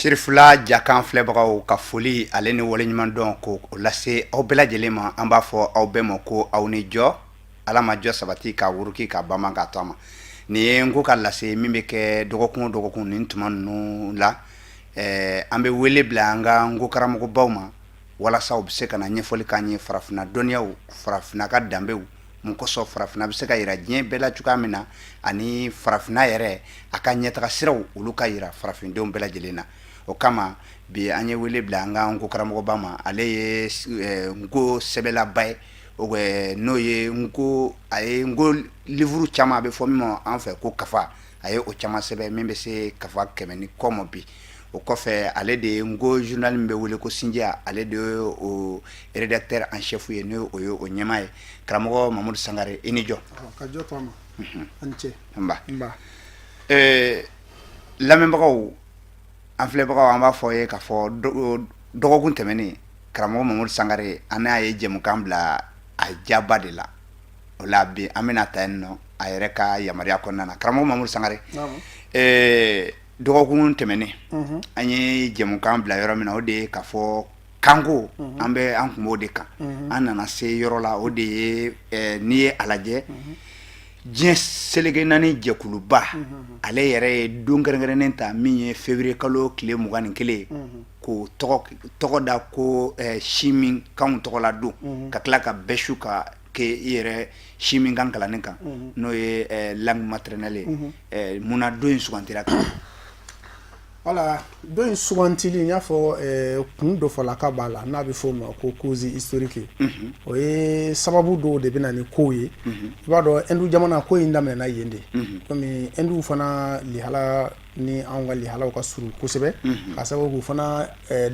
Sirifila jakan filɛbagaw ka foli ale ni waleɲumandɔn ko o lase aw bɛɛ lajɛlen ma. An b'a fɔ aw bɛɛ ma ko aw ni jɔ. Ala ma jɔ sabati ka wuruki ka bama ka to a ma. Nin ye n ko ka lase min bɛ kɛ dɔgɔkun o dɔgɔkun nin tuma ninnu la. An bɛ wele bila an ka nko karamɔgɔbaw ma walasa u bɛ se ka na ɲɛfɔli k'an ye farafinna dɔnniyaw, farafinna ka danbew, mun kosɔn farafinna bɛ se ka yira diɲɛ bɛɛ la cogoya min na, ani farafinna yɛrɛ a ka ɲɛtaga siraw, olu ka yira farafindenw bɛɛ lajɛlen na. O kama bi an ye wele bila an ka nko karamɔgɔba ma. Ale ye nko sɛbɛlaba ye, n'o ye nko, a ye nko livre caman, a bɛ fɔ min ma an fɛ ko kafa, a ye o caman sɛbɛn min bɛ se kafa 100 ni kɔ ma bi. O kɔfɛ, ale de ye nko journal min bɛ wele ko Sindiya, ale de ye o rédacteur en chef ye, n'o o ye o ɲɛmaa ye. Karamɔgɔ Mamudu Sangare, i ni jɔ. Ka jɔ to a ma, an cɛ. Nba. Nba. Lamɛnbagaw, an filɛbagaw, an b'a fɔ ye k'a fɔ dɔgɔkun tɛmɛnen, karamɔgɔ Mamudu Sangare, an n'a ye jɛmukan bila a jaba de la. O la bi an bɛna ta yen nɔ a yɛrɛ ka yamaruya kɔnɔna na. Karamɔgɔ Mamudu Sangare, dɔgɔkun tɛmɛnen an ye jɛmukan bila yɔrɔ min na, o de ye k'a fɔ kanko, an bɛ an kun b'o de kan. An nana se yɔrɔ la, o de ye n'i ye a lajɛ, diɲɛ seleke naani jɛkuluba, ale yɛrɛ ye don kɛrɛnkɛrɛnnen ta min ye février kalo tile 21 ye, k'o tɔgɔ da ko si min kanw tɔgɔla don, ka tila ka bɛɛ su ka kɛ i yɛrɛ si min kan kalanni kan, n'o ye langue maternelle ye. Munna don in sugantira kan? Wala, don in sugantili, n y'a fɔ, kun dɔ fɔlaka b'a la, n'a bɛ f'o ma ko cause historique. O ye sababu dɔw de bɛ na ni kow ye. I b'a dɔn, Ɛndu jamana ko in daminɛna yen de. Komi Ɛnduw fana lihala ni anw ka lihalaw ka surun kosɛbɛ, ka sababu k'u fana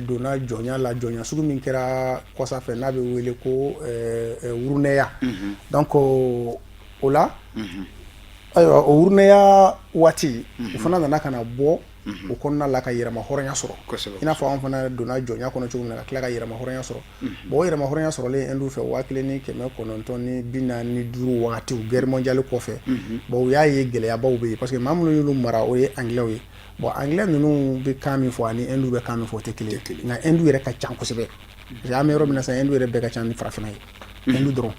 donna jɔnya la, jɔnya sugu min kɛra kɔsa fɛ, n'a bɛ wele ko wurunɛya. Donc o la, ayiwa, o wurunɛya waati, u fana nana ka na bɔ o kɔnɔna la ka yɛrɛma hɔrɔnya sɔrɔ, i n'a fɔ anw fana donna jɔnya kɔnɔ cogo min na ka tila ka yɛrɛma hɔrɔnya sɔrɔ. Bon, o yɛrɛma hɔrɔnya sɔrɔlen Ɛndu fɛ 1945 wagati, guerre mondiale kɔfɛ, bon, u y'a ye gɛlɛyabaw bɛ yen, parce que maa minnu y'olu mara, o ye Anglais ye. Bon, Anglais ninnu bɛ kan min fɔ ani Ɛndu bɛ kan min fɔ, o tɛ kelen ye. Nka Ɛndu yɛrɛ ka ca kosɛbɛ, parce que an bɛ yɔrɔ min na sisan, Ɛndu yɛrɛ bɛɛ ka ca ni farafinna ye, Ɛndu dɔrɔn,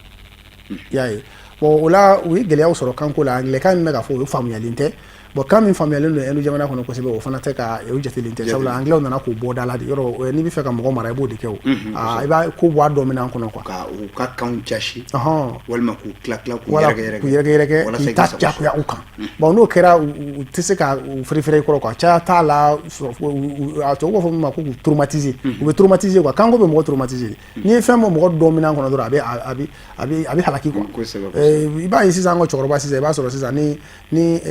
i y'a ye. Bon, o la u ye gɛlɛyaw sɔrɔ kanko la. Anglais kan min bɛ ka fɔ, o faamuyalen tɛ. Bon, kan min faamuyalen don Ɛndu jamana kɔnɔ kosɛbɛ, o fana tɛ ka o jatelen tɛ, sabula Anglais nana k'o bɔ da la de. Yɔrɔ n'i bɛ fɛ ka mɔgɔ mara, i b'o de kɛ. O i b'a ko bɔ a dɔ minɛn kɔnɔ quoi. Ka u ka kanw jasi ɔhɔn walima k'u tila tila, k'u yɛrɛkɛ yɛrɛkɛ, k'u yɛrɛkɛ yɛrɛkɛ, k'i ta jagoya u kan. Bon, n'o kɛra, u tɛ se ka u ferefere i kɔrɔ quoi. Caya t'a la, a tubabu b'a fɔ min ma ko k'u traumatiser. U bɛ traumatiser quoi. Kanko bɛ mɔgɔ traumatiser. N'i ye fɛn bɔ mɔgɔ dɔ minɛn kɔnɔ dɔrɔn, a bɛ halaki quoi. I b'a ye sisan, an ka cɛkɔrɔba sisan, i b'a sɔrɔ sisan, ni n'i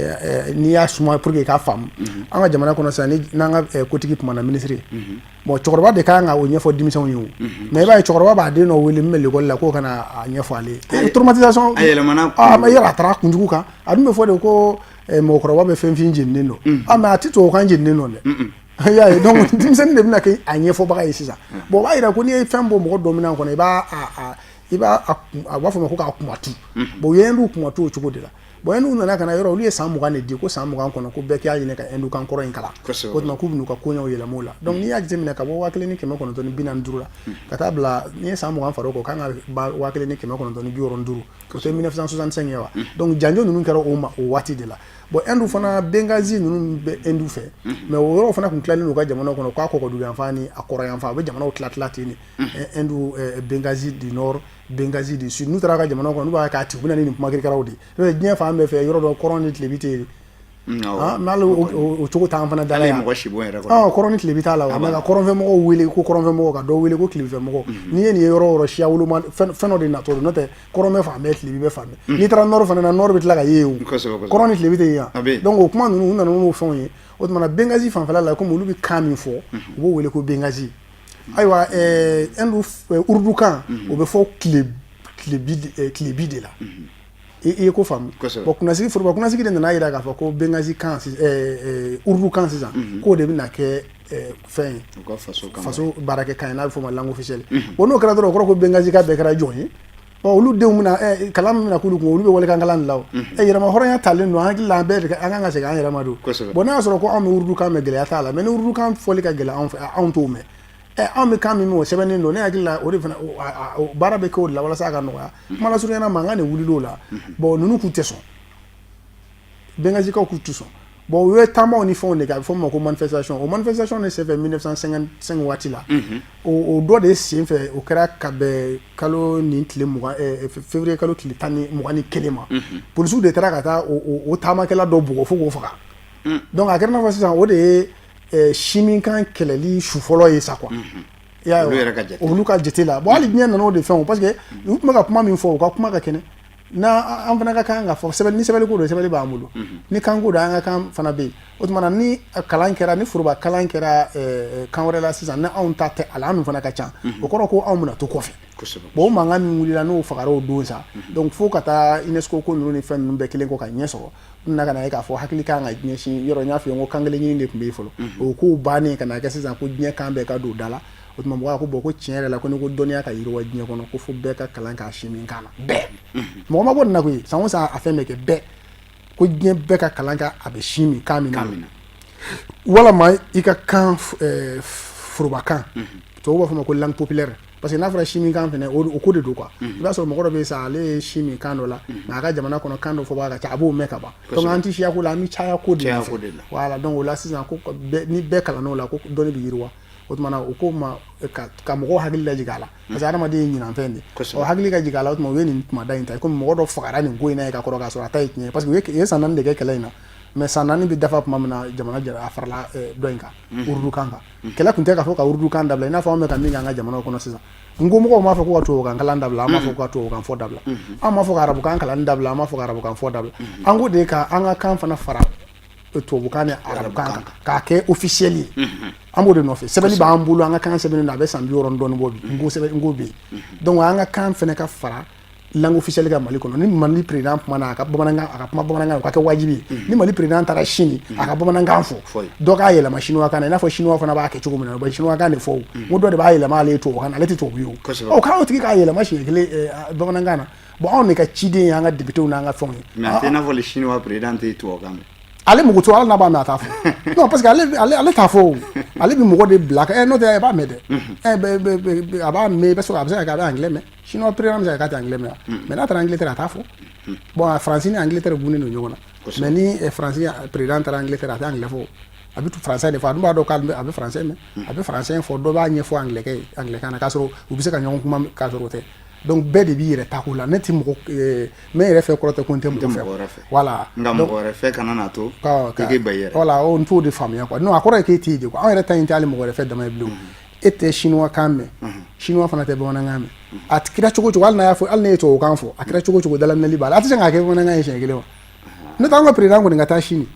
y'a suma pour que i k'a faamu, an ka jamana kɔnɔ sisan, ni n'an ka kotigi kumana, minisiri, bon, cɛkɔrɔba de kan ka o ɲɛfɔ denmisɛnw ye. O mais i b'a ye, cɛkɔrɔba b'a den dɔ wele min bɛ l'école la k'o ka na a ɲɛfɔ ale ye. Traumatisation. A yɛlɛmana. A ma yɛrɛ, a taara kunjugu kan. A dun bɛ fɔ de ko mɔgɔkɔrɔba bɛ fɛn fin jeninen don. Ah, mais a tɛ tubabukan jeninen don dɛ, i y'a ye. Donc denmisɛnnin de bɛna kɛ a ɲɛfɔbaga ye sisan. Bon, o b'a yira ko n'i ye fɛn bɔ mɔgɔ dɔ minɛn kɔnɔ, i b'a a b'a fɔ ma ko k'a kumatu. Bon, u ye Ɛndu kumatu o cogo de la. Bon, Ɛndu nana ka na yɔrɔ, olu ye san 20 de di ko san 20 kɔnɔ ko bɛɛ k'a ɲini ka Ɛndu kan kɔrɔ in kalan. O tuma k'u bɛn'u ka koɲɛw yɛlɛma o la. Donc n'i y'a jateminɛ, ka bɔ 1945 la ka taa bila n'i ye san 20 fara o kan, o kan ka ban 1965, o tɛ 1965 ye wa? Donc janjo ninnu kɛra o ma o waati de la. Bon, Ɛndu fana, Bengazi ninnu bɛ Ɛndu fɛ, mais o yɔrɔ fana tun tilalen don u ka jamana kɔnɔ k'a kɔgɔdugu ni a kɔrɔ yanfan. A bɛ jamanaw tila tila ten de: Ɛndu, Bengazi du Nord, Bengazi du Sud. N'u taara ka jamana kɔnɔ, n'u b'a k'a ci, u bɛ na ni nin kumakirikaraw de ye. Diɲɛ fan bɛɛ fɛ, yɔrɔ dɔ kɔrɔn ni tilebi tɛ yen, mais hali o cogo t'an fana da la yan. Mɔgɔ si bɔ yɛrɛ kɔnɔ. Kɔrɔn ni tilebi t'a la wa? Mais ka kɔrɔnfɛmɔgɔw wele ko kɔrɔnfɛmɔgɔw, ka dɔw wele ko tilebifɛmɔgɔw, n'i ye nin ye yɔrɔ o yɔrɔ, siya woloma fɛn dɔ de natɔ don. N'o tɛ, kɔrɔn bɛ fan bɛɛ, tilebi bɛ fan bɛɛ. N'i taara nord fana na, nord bɛ tila ka ye yen. O kɔrɔn ni tilebi tɛ yen yan. Donc o kuma ninnu, u nana n'o fɛnw ye. O tuma na, Bengazi fanfɛla la, komi olu bɛ kan min fɔ, u b'o wele ko Bengazi. Ayiwa, Ɛndu urudukan, o bɛ fɔ tilebi de la. I ye ko faamu. Bon, kunnasigi, foroba kunnasigi de nana jira k'a fɔ ko Bengazi kan, urudu kan sisan, k'o de bɛna kɛ fɛn ye, faso baarakɛ kan ye, n'a bɛ f'o ma langue officielle. Bon, n'o kɛra dɔrɔn, o kɔrɔ ko Bengazi ka bɛɛ kɛra jɔn ye. Bon, olu denw bɛna kalan min bɛna k'olu kun, olu bɛ walikan kalan de la o. Yɛrɛma hɔrɔnya talen don, an hakili la an bɛɛ de an kan ka segin an yɛrɛ ma don. Bon, n'a y'a sɔrɔ ko anw bɛ urudukan mɛn, gɛlɛya t'a la, mais ni urudukan fɔli ka gɛlɛn anw fɛ, anw t'o mɛn. Anw bɛ kan min mɛn, o sɛbɛnnen don. Ne hakili la, o de fana baara bɛ kɛ o de la walasa a ka nɔgɔya. Kuma lasurunya na, mankan de wulila o la. Bon, ninnu k'u tɛ sɔn, Bengazikaw k'u tɛ sɔn. Bon, u ye taamaw ni fɛnw de kɛ, a bɛ fɔ min ma ko manifestation. O manifestation de senfɛ, 1955 waati la, o dɔ de senfɛ, o kɛra ka bɛn kalo nin tile 20, février kalo tile 21 ma, polisiw de taara ka taa o taamakɛla dɔ bugɔ fo k'o faga. Donc a kɛra i n'a fɔ sisan o de ye siminkan kɛlɛli su fɔlɔ ye sa quoi. I y'a ye, olu ka jate la. Bon, hali diɲɛ nana o de fɛn o, parce que u tun bɛ ka kuma min fɔ, u ka kuma ka kɛnɛ n'a an fana ka kan ka fɔ. Sɛbɛn ni sɛbɛnni ko don, sɛbɛnni b'an bolo. Ni kan ko don, an ka kan fana bɛ yen. O tuma na, ni kalan kɛra, ni foroba kalan kɛra kan wɛrɛ la sisan, ni anw ta tɛ a la, an dun fana ka ca, o kɔrɔ ko anw bɛna to kɔfɛ. Bon, o mankan min wulila, n'o fagara o don sa, donc fo ka taa UNESCO ko ninnu ni fɛn ninnu bɛɛ kelen kɔ ka ɲɛ sɔrɔ, n nana ka na ye k'a fɔ hakili kan ka ɲɛsin yɔrɔ. N y'a f'i ye ko kan kelen ɲini de tun bɛ yen fɔlɔ. O kow bannen, ka na kɛ sisan ko diɲɛ kan bɛɛ ka don da la. O tuma mɔgɔ ko bon, ko tiɲɛ yɛrɛ la, ko ni ko dɔnniya ka yiriwa diɲɛ kɔnɔ, ko fo bɛɛ ka kalan k'a si min kan na. Bɛɛ, mɔgɔ ma bɔ nin na koyi. San o san a fɛn bɛ kɛ, bɛɛ ko diɲɛ bɛɛ ka kalan kɛ a bɛ si min kan min na, walama i ka kan forobakan, tubabu b'a fɔ ma ko langue populaire. Parce que n'a fɔra si min kan fɛnɛ, o ko de don quoi. I b'a sɔrɔ mɔgɔ dɔ bɛ yen sa, ale ye si min kan dɔ la, mais a ka jamana kɔnɔ kan dɔ fɔbaga ka ca, a b'o mɛn ka ban. Donc an ti siya ko la, an bɛ caya ko de nɔfɛ. Voilà, donc o la sisan, ko ni bɛɛ kalann'o la, ko dɔnni bɛ yiriwa. O tuma na, o ko ma ka mɔgɔw hakili lajigin a la, parce que hadamaden ye ɲinanfɛn de, ɔ hakili ka jigin a la. O tuma u ye nin kumada in ta komi mɔgɔ dɔ fagara nin ko in na ye ka kɔrɔ, k'a sɔrɔ a ta ye tiɲɛ ye, parce que u ye san 4 de kɛ kɛlɛ in na. Mais san 4 bɛ dafa tuma min na, jamana jara a farala dɔ in kan, urudukan kan. Kɛlɛ tun tɛ k'a fɔ ka urudukan dabila, i n'a fɔ anw bɛ ka min kɛ an ka jamanaw kɔnɔ sisan. N ko mɔgɔw m'a fɔ ko ka tubabukan kalan dabila, an m'a fɔ ko ka tubabukan fɔ dabila, an m'a fɔ ka arabukan kalan dabila, an m'a fɔ ka arabukan fɔ dabila. An ko de ka an ka kan fana fara tubabukan ni arabukan kan k'a kɛ officiel ye. An b'o de nɔfɛ. Sɛbɛnni b'an bolo, an ka kan sɛbɛnnen don, a bɛ san 60 dɔɔni bɔ bi. N ko sɛbɛn, n ko bɛ yen. Donc an ka kan fana ka fara langue officielle ka Mali kɔnɔ. Ni Mali président kumana a ka bamanankan, a ka kuma bamanankan, o ka kɛ wajibi ye. Ni Mali président taara Chine, a ka bamanankan fɔ, dɔ k'a yɛlɛma chinois kan na, i n'a fɔ chinois fana b'a kɛ cogo min na. U bɛ chinois kan de fɔ. O n ko dɔ de b'a yɛlɛma ale ye tubabukan na, ale tɛ tubabu ye. O k'a o tigi k'a yɛlɛma siɲɛ kelen bamanankan na. Bon, anw de ka ciden ye an ka députés n'an ka fɛnw ye. Mais a tɛ i n'a fɔ le chinois président tɛ tubabukan mɛn. Ale mako to ala n'a b'a mɛn, a t'a fɔ. Non, parce que ale t'a fɔ o, ale bɛ mɔgɔ de bila ka n'o tɛ, a b'a mɛn dɛ. A b'a mɛn, i bɛ sɔrɔ a bɛ se ka kɛ a bɛ anglais mɛn. Chinois président bɛ se ka k'a tɛ anglais mɛn, mais n'a taara Angleterre, a t'a fɔ. Bon, Faransi ni Angleterre gunnen don ɲɔgɔn na, mais ni Faransi président taara Angleterre, a tɛ anglais fɔ, a bɛ français de fɔ. A dun b'a dɔn k'a bɛ français mɛn, a bɛ français fɔ, dɔ b'a ɲɛfɔ anglais ye anglais kan na, k'a sɔrɔ u bɛ se ka ɲɔgɔn kuma k'a sɔrɔ o tɛ. Donc bɛɛ de b'i yɛrɛ ta ko la. Ne tɛ mɔgɔ n yɛrɛ fɛ kɔrɔ tɛ ko n tɛ mɔgɔ fɛ. Voilà. Nka mɔgɔ wɛrɛ fɛ kana na to i k'i ban i yɛrɛ. Voilà, o n t'o de faamuya quoi. Non, a kɔrɔ ye k'e t'i de quoi. Anw yɛrɛ ta in tɛ hali mɔgɔ wɛrɛ fɛ dama ye bilen. E tɛ chinois kan mɛn, chinois fana tɛ bamanankan mɛn. A kɛra cogo cogo, hali n'a y'a fɔ, hali ne ye tubabukan fɔ, a kɛra cogo cogo, dalaminɛli b'a la. A tɛ se k'a kɛ bamanankan ye siɲɛ kelen wa? N'o tɛ, an ka président kɔni ka taa Chine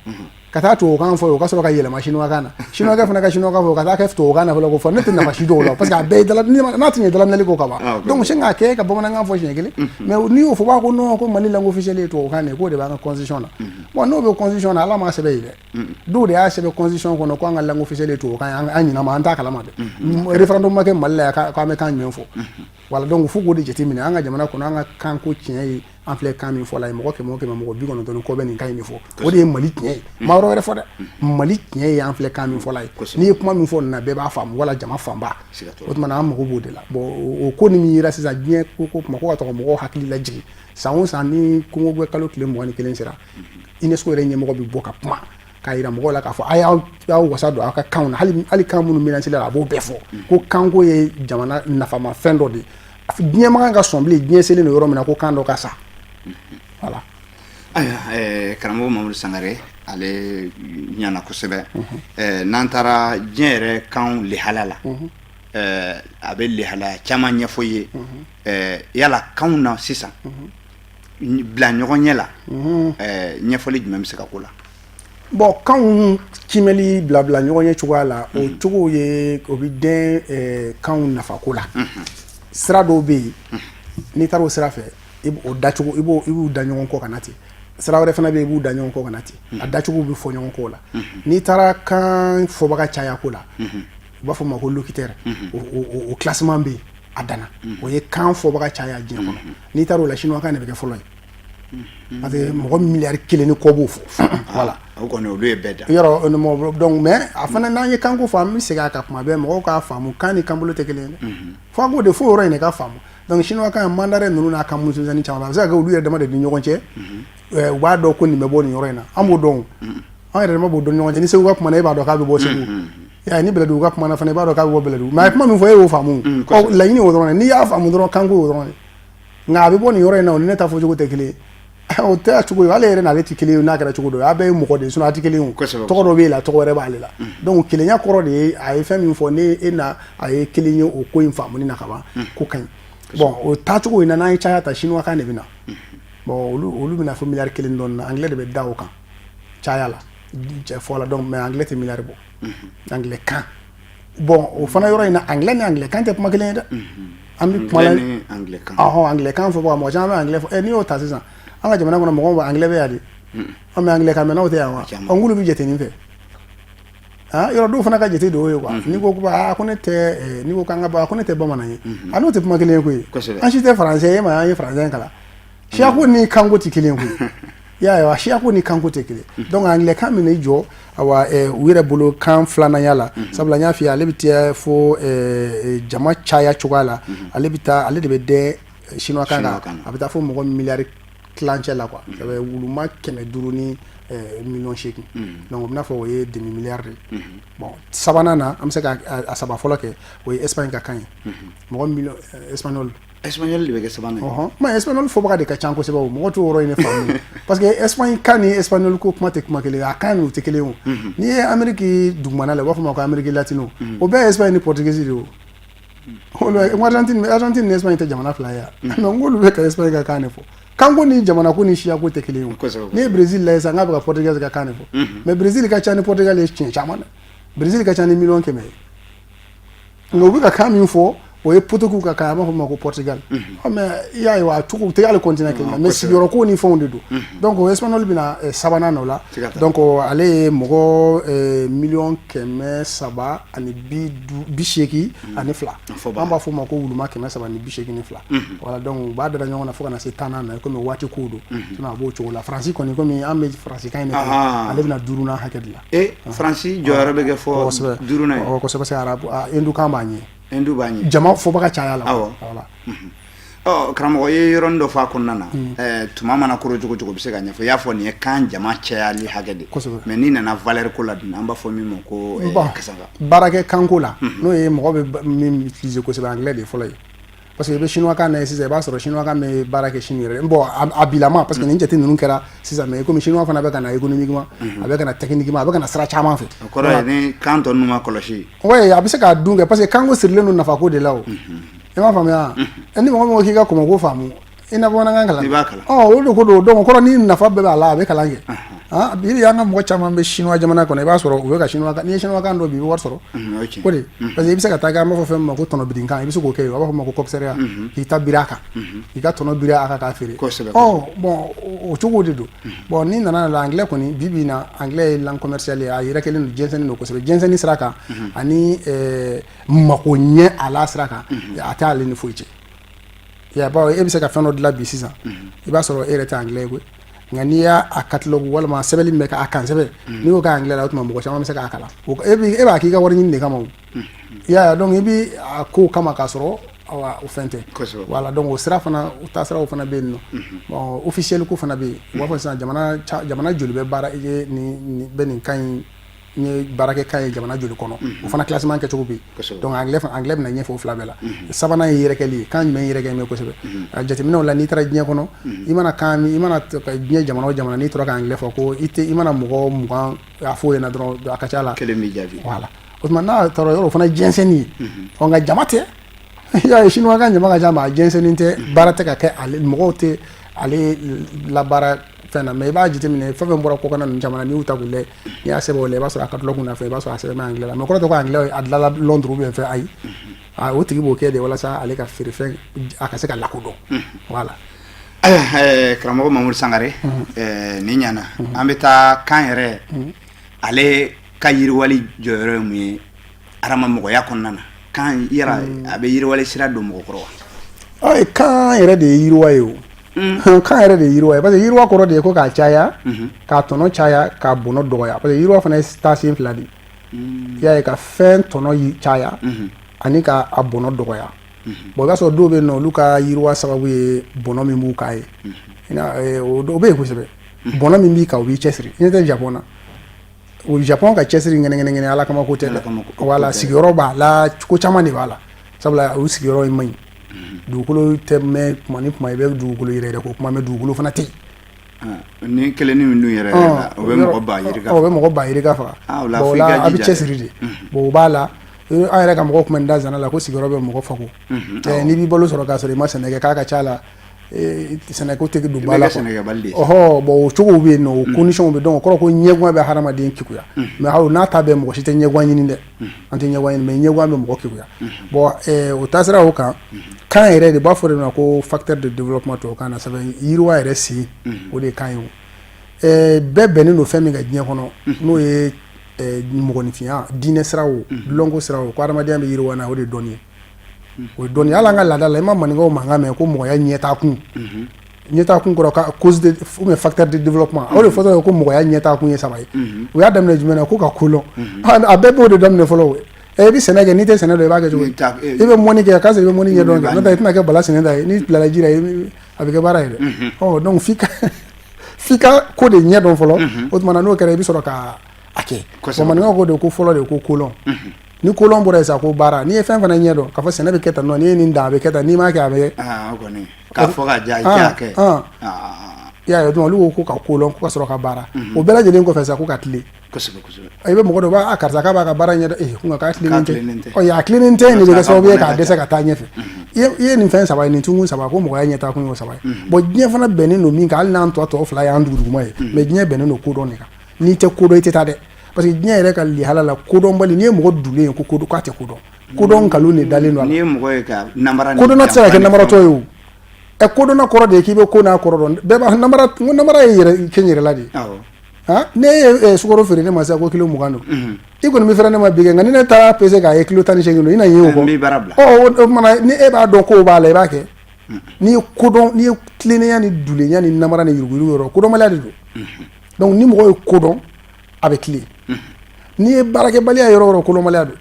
ka taa tubabukan fɔ yen, o ka sɔrɔ ka yɛlɛma chinois kan na, chinois kɛ fana ka chinois kan fɔ, ka taa kɛ tubabukan na fɔlɔ ko fɔ, ne tɛ nafa si dɔw la, parce que a bɛɛ ye dala n'a tɛ ɲɛ dalaminɛli ko ka ban. Donc sin k'a kɛ ka bamanankan fɔ siɲɛ kelen. Mais n'i y'o fɔ, u b'a ko non, ko Mali langue officielle ye tubabukan de ye, k'o de b'an ka constitution na. Bon, n'o bɛ constitution na, Ala m'a sɛbɛn yen dɛ, dɔw de y'a sɛbɛn constitution kɔnɔ ko an ka langue officielle ye tubabukan ye. An ɲinɛ ma, an t'a kalama dɛ. Référendum ma kɛ Mali la yan k'an bɛ kan jumɛn fɔ? Voilà, donc fo k'o de jateminɛ an ka jamana kɔnɔ. An ka kan ko tiɲɛ ye, an filɛ kan min fɔ la ye, mɔgɔ 100 o 100, mɔgɔ 90 ni kɔ bɛ nin kan in de fɔ. O de ye Mali tiɲɛ ye. Maa wɛrɛ fɔ dɛ, Mali tiɲɛ ye an filɛ kan min fɔ la ye. N'i ye kuma min fɔ nin na, bɛɛ b'a faamu wala jama fanba. O tuma na, an mago b'o de la. Bon, o ko ni min yera sisan, diɲɛ ko ko kuma ko ka tɔgɔ mɔgɔw hakili lajigin. San o san, ni kɔnko bɛ kalo tile 21 sera, UNESCO yɛrɛ ɲɛmɔgɔ bɛ bɔ ka kuma k'a yira mɔgɔw la k'a fɔ a y'aw wasa don aw ka kanw na, hali kan minnu menacé la, a b'o bɛɛ fɔ ko kanko ye jamana nafamafɛn dɔ de ye. Diɲɛ man kan ka sɔn bilen, diɲɛ selen don yɔrɔ min na, ko kan dɔ ka sa. Voilà. Ayiwa, karamɔgɔ Mamadu Sangare, ale ɲana kosɛbɛ. N'an taara diɲɛ yɛrɛ kan lihala la, a bɛ lihalaya caman ɲɛfɔ ye. Yala kanw na sisan bila ɲɔgɔn ɲɛ la, ɲɛfɔli jumɛn bɛ se ka k'o la? Bon, kanw kimɛli bila ɲɔgɔn ɲɛ cogoya la, o cogo ye o bɛ den kanw nafako la. Sira dɔw bɛ yen, n'i taara o sira fɛ, i b'o dacogo, i b'u da ɲɔgɔn kɔ ka na ten. Sira wɛrɛ fana bɛ yen, i b'u da ɲɔgɔn kɔ ka na ten. A dacogo bɛ fɔ ɲɔgɔn kɔ o la. N'i taara kan fɔbaga caya ko la, u b'a fɔ o ma ko locutaire, o classement bɛ yen. A danna, o ye kan fɔbaga caya diɲɛ kɔnɔ. N'i taara o la, chinois kan de bɛ kɛ fɔlɔ ye, parce que mɔgɔ miliyari 1 ni kɔ b'o fɔ, voilà. O kɔni, olu ye bɛɛ da. Yɔrɔ, donc, mais a fana, n'an ye kanko fɔ, an bɛ segin a kan kuma bɛɛ, mɔgɔw k'a faamu, kan ni kanbolo tɛ kelen ye dɛ. Fo an k'o de fo yɔrɔ in de ka faamu. Donc chinois kan, mandarin ninnu n'a kan misɛnnin caman, a bɛ se ka kɛ olu yɛrɛ dama de ni ɲɔgɔn cɛ, u b'a dɔn ko nin bɛ bɔ nin yɔrɔ in na. An b'o dɔn, an yɛrɛ dama b'o dɔn ɲɔgɔn cɛ. Ni Segu ka kuma na, e b'a dɔn k'a bɛ bɔ Segu ya. Ni Bɛlɛdugu ka kuma na fana, i b'a dɔn k'a bɛ bɔ Bɛlɛdugu. Mais a ye kuma min fɔ, e y'o faamu. Ɔ, laɲini o dɔrɔn de, n'i y'a faamu dɔrɔn, kanko y'o dɔrɔn de. Nka a bɛ bɔ nin yɔrɔ in na, o ni ne ta fɔcogo tɛ kelen ye. O tɛ cogo ye, ale yɛrɛ n'ale tɛ kelen ye. N'a kɛra cogo dɔ ye, a bɛɛ ye mɔgɔ de ye, sinon a tɛ kelen ye o. Tɔgɔ dɔ b'e la, tɔgɔ wɛrɛ b'ale la. Donc kelenya kɔrɔ de ye, a ye fɛn min fɔ, ne e na a ye kelen ye, o ko in faamuni na ka ban, ko ka ɲi. Bon, o taacogo in na, n'an ye caya ta, chinois kan de bɛ na. Bon, olu bɛna fɔ miliyari 1 dɔɔnin na. Anglais de bɛ da o kan caya la, cɛ fɔ la. Donc, mais anglais tɛ miliyari bɔ, anglais kan. Bon, o fana yɔrɔ in na, anglais ni anglais kan tɛ kuma kelen ye dɛ. An bɛ kuma la. Anglais ni anglais kan. Ɔhɔn, anglais kan fɔ, mɔgɔ caman bɛ anglais fɔ. Ɛ, n'i y'o ta sisan, an ka jamana kɔnɔ, mɔgɔw bɛ anglais bɛ yan de. Ɔ, mais anglais kan mɛnnaw tɛ yan wa? Ɔ, n k'olu bɛ jate nin fɛ. Ah, yɔrɔ dɔw fana ka jate de y'o ye quoi. N'i ko ko ne tɛ, n'i ko k'an ka bɔ, ko ne tɛ bamanan ye, a n'o tɛ kuma kelen ye koyi. An si tɛ français ye, ma an ye français kalan. Siyako ni kanko tɛ kelen ye koyi. I y'a ye wa? Siyako ni kanko tɛ kelen. Donc anglais kan bɛ n'i jɔ, awa, u yɛrɛ bolo kan filananya la, sabula n y'a f'i ye, ale bɛ taa fo jama caya cogoya la, ale bɛ taa, ale de bɛ dɛn chinois kan kan, a bɛ taa fo mɔgɔ miliyari tilancɛ la quoi, ça fait wuluma 500 ni miliyɔn 8. Donc o bɛ n'a fɔ o ye demi milliard de ye. Bon, sabanan na, an bɛ se ka a saba fɔlɔ kɛ, o ye Espagne ka kan ye, mɔgɔ miliyɔn, espagnol. Espagnol de bɛ kɛ sabanan ye. Ɔhɔn, mais espagnol fɔbaga de ka ca kosɛbɛ. O mɔgɔ t'o yɔrɔ in de faamu, parce que Espagne kan ni espagnol ko kuma tɛ kuma kelen ye, a kan n'u tɛ kelen ye. O n'i ye Amérique dugumana la, u b'a fɔ o ma ko Amérique latine, o bɛɛ ye Espagne ni portugais de ye. O Argentine, Argentine ni Espagne tɛ jamana fila ye wa? Mais n k'olu bɛ ka Espagne ka kan de fɔ. Kanko ni jamana ko ni siyako tɛ kelen ye. O n'i ye Brésil lajɛ sisan, k'a bɛ ka portugais ka kan de fɔ, mais Brésil ka ca ni Portugal ye siɲɛ caman dɛ. Brésil ka ca ni miliyɔn 100 ye, nka u bɛ ka kan min fɔ, o ye Portugais ka kan, an b'a fɔ o ma ko Portugal. Mais i y'a ye wa, a cogo u tɛ hali continent kelen na, mais sigiyɔrɔ ko ni fɛnw de don. Donc o espagnol bɛna sabanan na o la. Donc ale ye mɔgɔ miliyɔn 382, an b'a fɔ o ma ko wuluma 382. Voilà, donc u b'a dada ɲɔgɔn na fo ka na se 10nan na, komi waati kow don, sinon a b'o cogo la. Faransi kɔni, komi an bɛ faransi kan in de kalan, ale bɛna duurunan hakɛ de la. E, Faransi jɔyɔrɔ bɛ kɛ fɔ duurunan ye. Kosɛbɛ, parce que arabu, hindu kan b'a ɲɛ. Hindu b'a ɲɛ. Jama fɔbaga caya la. Awɔ. Voilà. Ɔ, karamɔgɔ ye yɔrɔnin dɔ fɔ a kɔnɔna na, tuma mana koro cogo cogo, bɛ se ka ɲɛfɔ. I y'a fɔ nin ye kan jama cayali hakɛ de. Mais n'i nana valeur ko la dun, an b'a fɔ min ma ko kasanga. Baarakɛ kanko la, n'o ye mɔgɔ bɛ min utiliser kosɛbɛ, anglais de ye fɔlɔ ye. Parce que i bɛ chinois kan na ye sisan, i b'a sɔrɔ chinois kan bɛ baara kɛ Chine yɛrɛ. Bon, a bilama, parce que nin jate ninnu kɛra sisan, mais komi chinois fana bɛ ka na économiquement, a bɛ ka na techniquement, a bɛ ka na sira caman fɛ. O kɔrɔ ye ni kan tɔ ninnu ma kɔlɔsi. Oui, a bɛ se k'a dun kɛ, parce que kanko sirilen don nafako de la. O i m'a faamuya? Ni mɔgɔ min ko k'i ka kɔmɔko faamu, i na bamanankan kalan. I b'a kalan. Ɔ, o de ko don. Donc o kɔrɔ, ni nafa bɛɛ b'a la, a bɛ kalan kɛ. Ah, bi an ka mɔgɔ caman bɛ chinois jamana kɔnɔ, i b'a sɔrɔ u bɛ ka chinois kan. N'i ye chinois kan dɔn bi, i bɛ wari sɔrɔ. O de, parce que i bɛ se ka taa kɛ, an b'a fɔ fɛn min ma ko tɔnɔbirinkan, i bɛ se k'o kɛ yen. U b'a fɔ o ma ko coxeria, k'i ta biri a kan, k'i ka tɔnɔ biri a kan k'a feere. Ɔ bon, o cogo de don. Bon, n'i nana la, anglais kɔni, bi bi in na, anglais ye langue commerciale ye, a yɛrɛ kɛlen don, jɛnsɛnnen don kosɛbɛ, jɛnsɛnni sira kan ani mako ɲɛ a la sira kan, a tɛ ale ni foyi cɛ. Ya bawo, e bɛ se ka fɛn dɔ dilan bi sisan, i b'a sɔrɔ e yɛrɛ tɛ anglais ye koyi, nka n'i y'a catalogue walima sɛbɛnni min bɛ kɛ a kan sɛbɛn, n'i y'o kɛ anglais la, o tuma mɔgɔ caman bɛ se k'a kalan. E b'a k'i ka wari ɲini de kama o, i y'a ye? Donc i bɛ a ko kama k'a sɔrɔ awa o fɛn tɛ. Voilà, donc o sira fana, o taasiraw fana bɛ yen nɔ. Bon, officiel ko fana bɛ yen. U b'a fɔ sisan, jamana joli bɛ baara i ye nin bɛ nin kan in n ye baarakɛ kan ye jamana joli kɔnɔ, o fana classement kɛcogo bɛ yen. Donc anglais fana, anglais bɛna ɲɛfɔ o fila bɛɛ la. Sabanan ye yɛrɛkɛli ye. Kan jumɛn yɛrɛkɛ bɛ kosɛbɛ? A jateminɛw la, n'i taara diɲɛ kɔnɔ, i mana kan, i mana diɲɛ jamana o jamana, n'i tora ka anglais fɔ, ko i tɛ, i mana mɔgɔ 20 a fɔ o ɲɛna dɔrɔn, a ka ca la kelen b'i jaabi. Voilà, o tuma n'a taara yɔrɔ, o fana jɛnsɛnni ye. Ɔ, nka jama tɛ, i y'a ye, chinois kan jama ka ca, mais a jɛnsɛnni tɛ, baara tɛ ka kɛ ale, mɔgɔw tɛ ale labaara fɛn na. Mais i b'a jateminɛ, fɛn fɛn bɔra kɔkanna ninnu caman na, n'i y'u ta k'u lajɛ, n'i y'a sɛbɛn o la, i b'a sɔrɔ a catalogue n'a fɛn, i b'a sɔrɔ a sɛbɛn bɛ anglais la. Mais o kɔrɔ tɛ ko anglais a dilanna Londres ou bien fɛn, ayi, a o tigi b'o kɛ de walasa ale ka feerefɛn a ka se ka lakodɔn, voilà. Ayiwa, karamɔgɔ Mamudu Sangare, nin ɲana, an bɛ taa kan yɛrɛ, ale ka yiriwali jɔyɔrɔ ye mun ye adama mɔgɔya kɔnɔna na? Kan yɛrɛ a bɛ yiriwali sira don mɔgɔ kɔrɔ wa? Kan yɛrɛ de ye yiriwa ye o. Kan yɛrɛ de ye yiriwa ye, parce que yiriwa kɔrɔ de ye ko k'a caya, k'a tɔnɔ caya, k'a bɔnɔ dɔgɔya, parce que yiriwa fana ye taasen fila de ye. I y'a ye, ka fɛn tɔnɔ caya ani ka a bɔnɔ dɔgɔya. Bon, i b'a sɔrɔ dɔw bɛ yen nɔ, olu ka yiriwa sababu ye bɔnɔ min b'u kan ye. O bɛ yen kosɛbɛ. Bɔnɔ min b'i kan, o b'i cɛsiri. I ɲɛ tɛ Japon na? O Japon ka cɛsiri ŋɛnɛŋɛnɛ, Ala kama ko tɛ dɛ. Wala sigiyɔrɔ b'a la, ko caman de b'a la, sabula u sigiyɔrɔ in man ɲi, dugukolo tɛ mɛn. Kuma ni kuma i bɛ dugukolo yɛrɛ yɛrɛ ko kuma mɛn, dugukolo fana tɛ yen. Ni kelen min dun yɛrɛ o bɛ mɔgɔ ba yirika, o bɛ mɔgɔ ba yirika faga. Bon, o la a bɛ cɛsiri de. Bon, o b'a la. An yɛrɛ ka mɔgɔw tun bɛ da zana la ko sigiyɔrɔ bɛ mɔgɔ fago. N'i b'i balo sɔrɔ k'a sɔrɔ i ma sɛnɛ kɛ, k'a ka ca la, sɛnɛko tɛ don ba la. Ɔhɔ, bon, o cogo bɛ yen nɔ, o condition bɛ. Donc o kɔrɔ ko ɲɛguwan bɛ hadamaden kekuya. Mais hali n'a ta bɛɛ, mɔgɔ si tɛ ɲɛguwan ɲini dɛ. An tɛ ɲɛguwan ɲini, mais ɲɛguwan bɛ mɔgɔ kekuya. Bon, o taasira o kan, kan yɛrɛ de b'a fɔ de ma ko facteur de développement tubabukan na. Sɛbɛn yiriwa yɛrɛ sen, o de ye kan ye. O bɛɛ bɛnnen don fɛn min kan diɲɛ kɔnɔ, n'o ye mɔgɔninfinya, diinɛ sira o, lɔnko sira o, ko hadamadenya bɛ yiriwa n'a, o de ye dɔnni ye. O ye dɔnni. Hali an ka laada la, i ma maninkaw mankan mɛn ko mɔgɔya ɲɛtaakun? Ɲɛtaakun kɔrɔ ka cause de ou bien facteur de développement. O de fɔtɔ ye ko mɔgɔya ɲɛtaakun ye saba ye. U y'a daminɛ jumɛn na? Ko ka ko lɔn. A bɛɛ b'o de daminɛ fɔlɔ. I bɛ sɛnɛ kɛ, n'i tɛ sɛnɛ dɔn, i b'a kɛ cogo di? I bɛ mɔni kɛ, k'a sɔrɔ i bɛ mɔni ɲɛdɔn kɛ, n'o tɛ i tɛna kɛ bala sɛnɛ ta ye. N'i bilala ji la, a bɛ kɛ baara ye dɛ. Ɔ, donc f'i ka ko de ɲɛ dɔn fɔlɔ. O tuma na, n'o kɛra, i bɛ sɔrɔ ka a kɛ. Bon, maninkaw ko de ko fɔlɔ de ko kolɔn. Ni kolɔn bɔra yen sa, ko baara. N'i ye fɛn fana ɲɛ dɔn k'a fɔ sɛnɛ bɛ kɛ tan nɔ, n'i ye nin dan, a bɛ kɛ tan, n'i m'a kɛ, a bɛ kɔni k'a fɔ ka ja, i t'a kɛ. I y'a ye, donc olu ko ko ka kolɔn, ko ka sɔrɔ ka baara. O bɛɛ lajɛlen kɔfɛ sa, ko ka tilen. Kosɛbɛ kosɛbɛ. I bɛ mɔgɔ dɔ b'a karisa k'a b'a ka baara ɲɛdɔn, ee, nka k'a tilennen tɛ. Ɔ, a tilennen tɛ in de bɛ kɛ sababu ye k'a dɛsɛ ka taa ɲɛfɛ. I ye nin fɛn saba ye, nin tunkun saba, ko mɔgɔya ɲɛtaa kun y'o saba ye. Bon, diɲɛ fana bɛnnen don min kan, hali n'an tɔ fila y'an duguduguma ye, mais diɲɛ bɛnnen don kodɔn de kan. N'i tɛ kodɔn, i tɛ taa dɛ, parce que diɲɛ yɛrɛ ka lihala la, kodɔnbali, n'i ye mɔgɔ dulen ye ko kodɔn, k'a tɛ kodɔn, kodɔn nkalon de dalen don a la. N'i ye mɔgɔ ye ka namara, kodɔnna tɛ se ka kɛ namaratɔ ye. O ɛ, kodɔnna kɔrɔ de ye k'i bɛ ko n'a kɔrɔ dɔn. Bɛɛ b'a namara, n ko namara ye yɛrɛ kɛ n yɛrɛ la de. Ne ye sukaro feere ne ma sisan ko kilo 20 don, i kɔni bɛ fɛrɛ ne ma bi kɛ, nka ni ne taara pese k'a ye kilo 18 don, i na ye o kɔ. Ɔ, o tuma ni e b'a dɔn kow b'a la, i b'a kɛ. N'i ye kodɔn, n'i ye tilennenya ni dulenya ni namara ni yuruguyurugu yɔrɔ, kodɔnbaliya de don. Donc ni mɔgɔ ye kodɔn, a bɛ tilen. N'i ye baarakɛbaliya yɔrɔ o yɔrɔ, kodɔnbaliya don.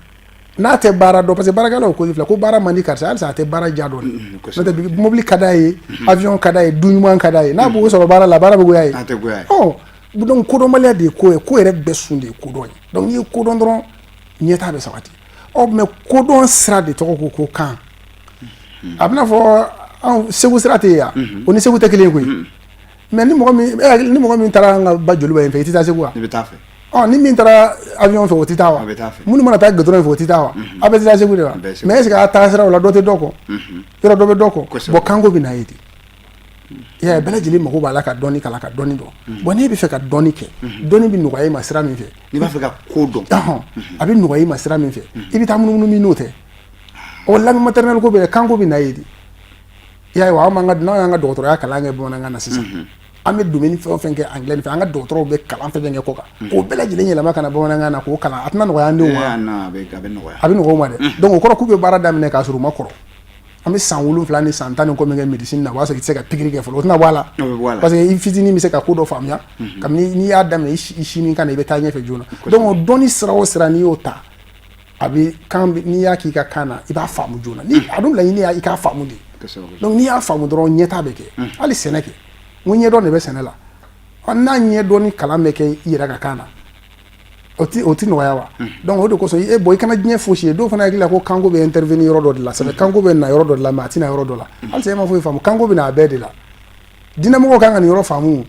N'a tɛ baara dɔn, parce que baarakɛlaw ko filɛ ko baara man di karisa, halisa a tɛ baara ja dɔn. N'o tɛ, mobili ka d'a ye, avion ka d'a ye, du ɲuman ka d'a ye, n'a b'o sɔrɔ baara la, baara bɛ goya ye. Ɔ, donc kodɔnbaliya de ye ko ye. Ko yɛrɛ bɛɛ sun de ye kodɔn ye. Donc n'i ye kodɔn dɔrɔn, ɲɛtaa bɛ sabati. Ɔ, mais kodɔn sira de tɔgɔ ko kan. A bɛna fɔ anw Segu sira tɛ yen yan, o ni Segu tɛ kelen ye koyi. Mais ni mɔgɔ min taara an ka ba joliba in fɛ, i tɛ taa Segu wa? I bɛ taa fɛ. Ɔ, ni min taara avion fɛ, o tɛ taa wa? Minnu mana taa goudron fɛ, o tɛ taa wa? A bɛɛ tɛ taa Segu de wa? Mais est ce que a taa siraw la, dɔ tɛ dɔ kɔ? Yɔrɔ dɔ bɛ dɔ kɔ. Bon, kanko bɛ na ye de. I y'a ye, bɛɛ lajɛlen mago b'a la ka dɔnni kalan, ka dɔnni dɔn. Bon, n'e bɛ fɛ ka dɔnni kɛ, dɔnni bɛ nɔgɔya i ma sira min fɛ, n'i b'a fɛ ka ko dɔn, a bɛ nɔgɔya i ma sira min fɛ, i bɛ taa munumunu min n'o tɛ. O langue maternelle ko bɛ, kanko bɛ na ye de. I y'a ye wa, anw ka n'anw y'an ka dɔgɔtɔrɔya kalan kɛ bamanankan na sisan, an bɛ domaine fɛn o fɛn kɛ anglais nin fɛ, an ka dɔgɔtɔrɔw bɛ kalan fɛn fɛn kɛ kɔ kan, k'o bɛɛ lajɛlen yɛlɛma ka na bamanankan na k'o kalan, a tɛna nɔgɔya an denw ma? A bɛ nɔgɔya. A bɛ nɔgɔya u ma dɛ. Donc o kɔrɔ k'u bɛ baara daminɛ k'a sɔrɔ u ma kɔrɔ. An bɛ san 7 ni san 10 ni kɔ min kɛ médecine na, o b'a sɔrɔ i tɛ se ka pikiri kɛ fɔlɔ. O tɛna bɔ a la, parce que i fitinin bɛ se ka ko dɔ faamuya kabini n'i y'a daminɛ i sini kan na, i bɛ taa ɲɛfɛ joona. Donc o dɔnni sira o sira, n'i y'o ta, a bɛ kan, n'i y'a k'i ka kan na, i b'a faamu joona. Ni a dun laɲini y'a i k'a faamu de. Donc n'i y'a faamu dɔrɔn, ɲɛtaa bɛ kɛ. Hali sɛnɛ kɛ, n ko ɲɛdɔn de bɛ sɛnɛ la. N'a ɲɛdɔn ni kalan bɛ kɛ i yɛrɛ ka kan na, o ti nɔgɔya wa? Donc o de kosɔn, e bɔn, i kana diɲɛ fosi ye. Dɔw fana hakili la ko kanko bɛ intervenir yɔrɔ dɔ de la. C'est kanko bɛ na yɔrɔ dɔ de la, mais a tɛ na yɔrɔ dɔ la. Halisa e ma foyi faamu. Kanko bɛ na a bɛɛ de la. Diinɛmɔgɔw kan ka nin yɔrɔ faamu.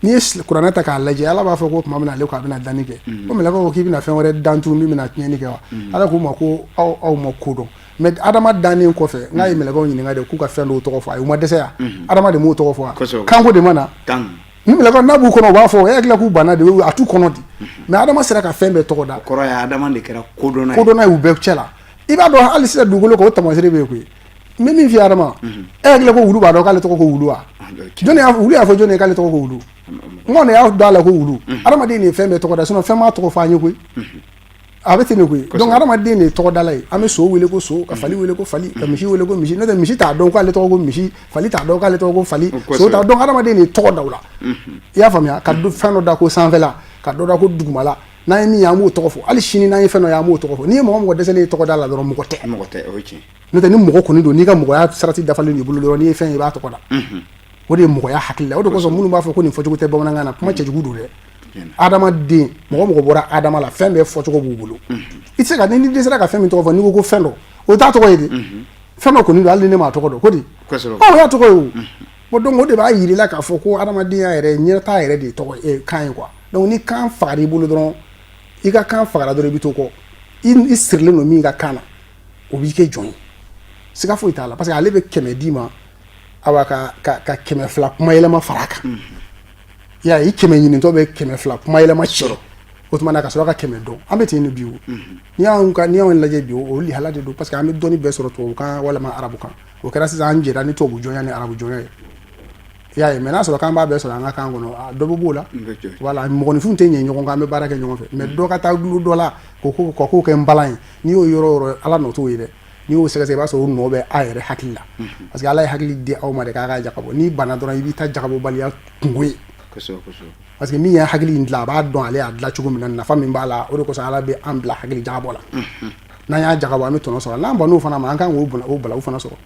N'i ye kuranɛ ta k'a lajɛ, Ala b'a fɔ ko tuma min na ale ko a bɛna danni kɛ, ko mɛlɛkɛw ko k'i bɛna fɛn wɛrɛ dan tun min bɛna tiɲɛni kɛ wa? Ala k'u ma ko aw ma ko dɔn. Mais Adama dannen kɔfɛ, n'a ye mɛlɛkɛw ɲininka de k'u ka fɛn dɔw tɔgɔ fɔ a ye, u ma dɛsɛ yan. Adama de m'o tɔgɔ fɔ wa? Kanko de ma na. Ni mɛlɛkɛw n'a b'u kɔnɔ, u b'a fɔ e hakili k'u banna de, a t'u kɔnɔ di. Mais Adama sera ka fɛn bɛɛ tɔgɔ da. Kɔrɔ ye Adama de kɛra kodɔnna ye. Kodɔnna ye u bɛɛ cɛ la. I b'a dɔn, hali sisan dugukolo kan, o taamasere bɛ yen koyi. N bɛ min f'i ye, Adama, e hakili ko wulu b'a dɔn k'ale tɔgɔ ko wulu wa? Jɔnni y'a wulu y'a fɔ jɔnni ye k'ale tɔgɔ ko wulu? N kɔni y'a dɔn a la ko wulu. Adamaden de ye fɛn bɛɛ tɔgɔ da, sinon fɛn m'a tɔgɔ fɔ an ye koyi. A bɛ ten de koyi. Donc hadamaden de ye tɔgɔdala ye. An bɛ so wele ko so, ka fali wele ko fali, ka misi wele ko misi. N'o tɛ, misi t'a dɔn k'ale tɔgɔ ko misi, fali t'a dɔn k'ale tɔgɔ ko fali, so t'a dɔn. Hadamaden de ye tɔgɔ da u la, i y'a faamuya? Ka fɛn dɔ da ko sanfɛla, ka dɔ da ko dugumala. N'an ye min ye, an b'o tɔgɔ fɔ. Hali sini, n'an ye fɛn dɔ ye, an b'o tɔgɔ fɔ. N'i ye mɔgɔ mɔgɔ dɛsɛlen ye tɔgɔ da la dɔrɔn, mɔgɔ tɛ. Mɔgɔ tɛ, o ye tiɲɛ. N'o tɛ, ni mɔgɔ kɔni don, n'i ka mɔgɔya sarati dafalen don i bolo dɔrɔn, n'i ye fɛn ye, i b'a tɔgɔ da. O de ye mɔgɔya hakili la. O de kosɔn, minnu b'a fɔ ko nin fɔcogo tɛ bamanankan na, kuma cɛjugu don dɛ. Adamaden, mɔgɔ mɔgɔ bɔra adama la, fɛn bɛɛ fɔcogo b'u bolo. I tɛ se ka, ni dɛsɛra ka fɛn min tɔgɔ fɔ, n'i ko ko fɛn dɔ, o t'a tɔgɔ ye de. Fɛn dɔ kɔni don, hali ni ne m'a tɔgɔ dɔn ko di, o y'a tɔgɔ ye o. Bon, donc o de b'a yir'i la k'a fɔ ko adamadenya yɛrɛ, ɲɛtaa yɛrɛ de ye tɔgɔ ye, kan ye quoi. Donc ni kan fagara i bolo dɔrɔn, i ka kan fagara dɔrɔn, i bɛ to kɔ. I sirilen don min ka kan na, o b'i kɛ jɔn ye, siga foyi t'a la, parce que ale bɛ 100 d'i ma, awa ka 200 kuma yɛlɛma fara a kan. I y'a ye, i 100 ɲinitɔ bɛ 200 kuma yɛlɛma sɔrɔ o tuma na, ka sɔrɔ ka 100 dɔn. An bɛ ten de bi. O n'i y'anw lajɛ bi, o lihala de don, parce que an bɛ dɔnni bɛɛ sɔrɔ tubabukan walima arabukan. O kɛra sisan, an jɛra ni tubabu jɔnya ni arabu jɔnya ye, i y'a ye. Mais n'a sɔrɔ k'an b'a bɛɛ sɔrɔ an ka kan kɔnɔ, dɔ bɛ b'o la. Wala mɔgɔninfinw tɛ ɲɛ ɲɔgɔn kan, an bɛ baara kɛ ɲɔgɔn fɛ. Mais dɔ ka taa dulon dɔ la k'o kɛ nbalan ye, n'i y'o yɔrɔ o yɔrɔ, Ala nɔ t'o ye dɛ. N'i y'o sɛgɛsɛgɛ, i b'a sɔrɔ o nɔ bɛ a yɛrɛ hakili la, parce que Ala ye hakili di aw ma de k'a ka jagabɔ. N'i banna dɔrɔn, i b'i ta jagabɔbaliya kungo ye, parce que min ye hakili in dilan, a b'a dɔn ale y'a dilan cogo min na, nafa min b'a la. O de kosɔn Ala bɛ an bila hakili jagabɔ la. N'an y'a jagabɔ, an bɛ tɔnɔ sɔrɔ. N'an bann'o fana ma, an kan k'o o balawu fana sɔrɔ.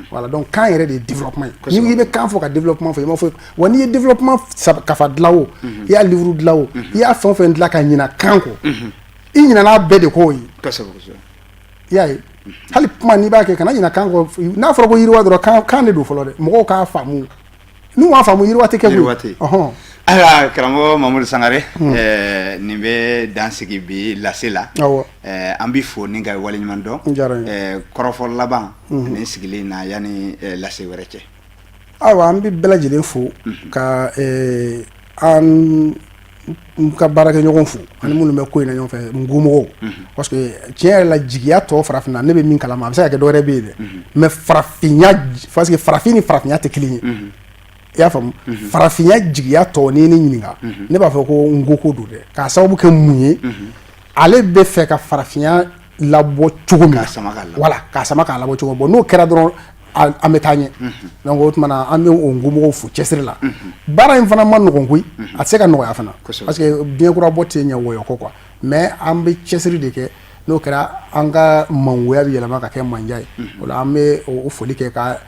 Voilà, donc kan yɛrɛ de ye développement ye. N'i bɛ kan fɔ ka développement fɔ, i ma fɔ wa. N'i ye développement kafa dilan o, i y'a livre dilan o, i y'a fɛn o fɛn dilan ka ɲina kan kɔ, i ɲinɛna bɛɛ de kɔ o ye. I y'a ye, hali kuma n'i b'a kɛ, kana ɲina kan kɔ. N'a fɔra ko yiriwa dɔrɔn, kan de don fɔlɔ dɛ. Mɔgɔw k'a faamu, n'u m'a faamu, yiriwa tɛ kɛ koyi. Ayiwa, karamɔgɔ Mamadu Sangare, nin bɛ dan sigi bi lase la. An bɛ fo ni ka waleɲuman dɔn. Kɔrɔfɔ laban nin sigilen na, yanni lase wɛrɛ cɛ. Ayiwa, an bɛ bɛɛ lajɛlen fo, ka an ka baarakɛɲɔgɔn fo, ani minnu bɛ ko in na ɲɔgɔn fɛ, ngomɔgɔw, parce que tiɲɛ yɛrɛ la, jigiya tɔ farafinna, ne bɛ min kalama, a bɛ se ka kɛ dɔwɛrɛ bɛ yen dɛ, mais farafinya, parce que farafin ni farafinya tɛ kelen ye, i y'a faamu? Farafinya jigiya tɔ, n'i ye ne ɲininka, ne b'a fɔ ko n ko ko don dɛ. K'a sababu kɛ mun ye? Ale bɛ fɛ ka farafinya labɔ cogo min na, wala k'a sama k'a labɔ cogo. Bɔn, n'o kɛra dɔrɔn, an bɛ taa ɲɛ. Donc o tuma na, an bɛ o ngomɔgɔw fo cɛsiri la. Baara in fana ma nɔgɔn koyi, a tɛ se ka nɔgɔya fana, parce que biɲɛ kura bɔ tɛ ɲɛ wɔyɔ kɔ quoi. Mais an bɛ cɛsiri de kɛ. N'o kɛra, an ka mangoya bɛ yɛlɛma ka kɛ manja ye. O la, an bɛ o foli kɛ, ka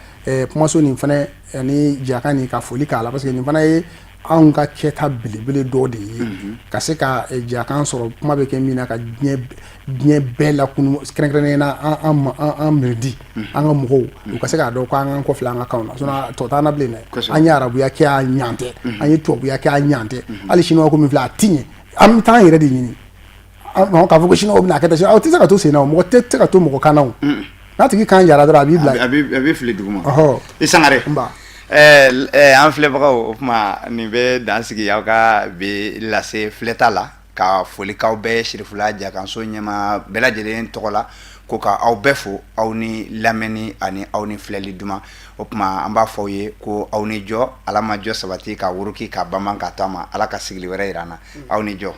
kumaso nin fana ani jaka nin, ka foli k'a la, parce que nin fana ye anw ka kɛta belebele dɔ de ye, ka se ka jakan sɔrɔ, kuma bɛ kɛ min na ka diɲɛ bɛɛ lakunu, kɛrɛnkɛrɛnnenya na an mirindi, an ka mɔgɔw, u ka se k'a dɔn k'an k'an kɔfilɛ an ka kanw na. Sinon tɔ t'an na bilen dɛ. An ye arabuya kɛ, a ɲan tɛ. An ye tubabuya kɛ, a ɲan tɛ. Hali siniwa ko min filɛ, a ti ɲɛ. An bɛ taa an yɛrɛ de ɲini k'a fɔ ko siniwaw bɛna kɛ tan. Aw tɛ se ka to sen na o, mɔgɔ tɛ se ka to mɔgɔ kan na o. N'a tigi kan jara dɔrɔn, a b'i bila. A bɛ fili duguma. I Sangare, an filɛbagaw, o tuma nin bɛ dan sigi aw ka bi lase filɛta la. Ka folikaw bɛɛ Sirifula Jakanso ɲɛma bɛɛ lajɛlen tɔgɔ la, ko ka aw bɛɛ fo, aw ni lamɛnni ani aw ni filɛli duman. O tuma an b'a fɔ aw ye ko aw ni jɔ. Ala ma jɔ sabati ka wuruki ka bama ka taama. Ala ka sigili wɛrɛ yira an na. Aw ni jɔ.